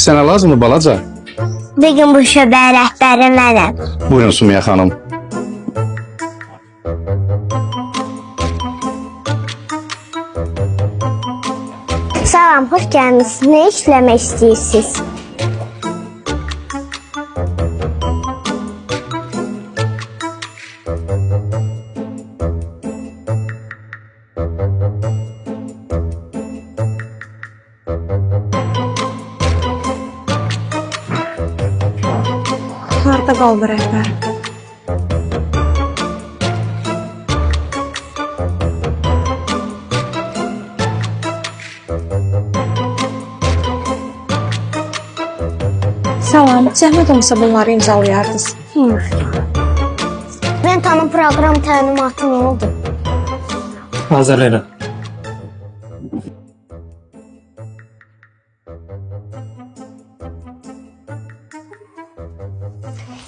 Sənə lazımdır balaca. Bugün bu şöbə rəhbəri mənəm. Buyurun Sumiyə xanım. Salam, xoş gəlmisiniz. Nə işləmək istəyirsiniz? Harda qaldı rəhbər? Salam, zəhmət olmasa bunları imzalayardınız. Ventanın proqram təlimatı nə oldu? Hazırlayıram.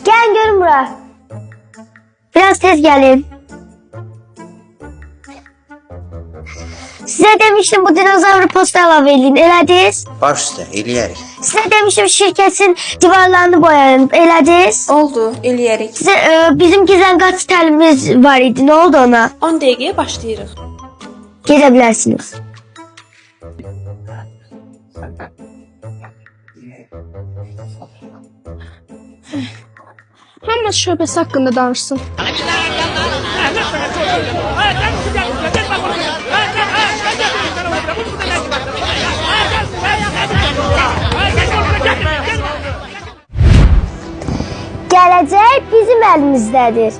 Gəlin görün bura. Biraz tez gəlin. Sizə demişdim bu dinozavru posta əlavə eləyin. Elədiniz? Baş üstə eləyərik. Sizə demişdim şirkətin divarlarını boyayın. Elədiniz? Oldu, eləyərik. Sizə, bizim gizlənqaç təlimiz var idi. Nə oldu ona? 10 dəqiqəyə başlayırıq. Gedə bilərsiniz. Hamı şöbəsi haqqında danışsın. Gələcək bizim əlimizdədir.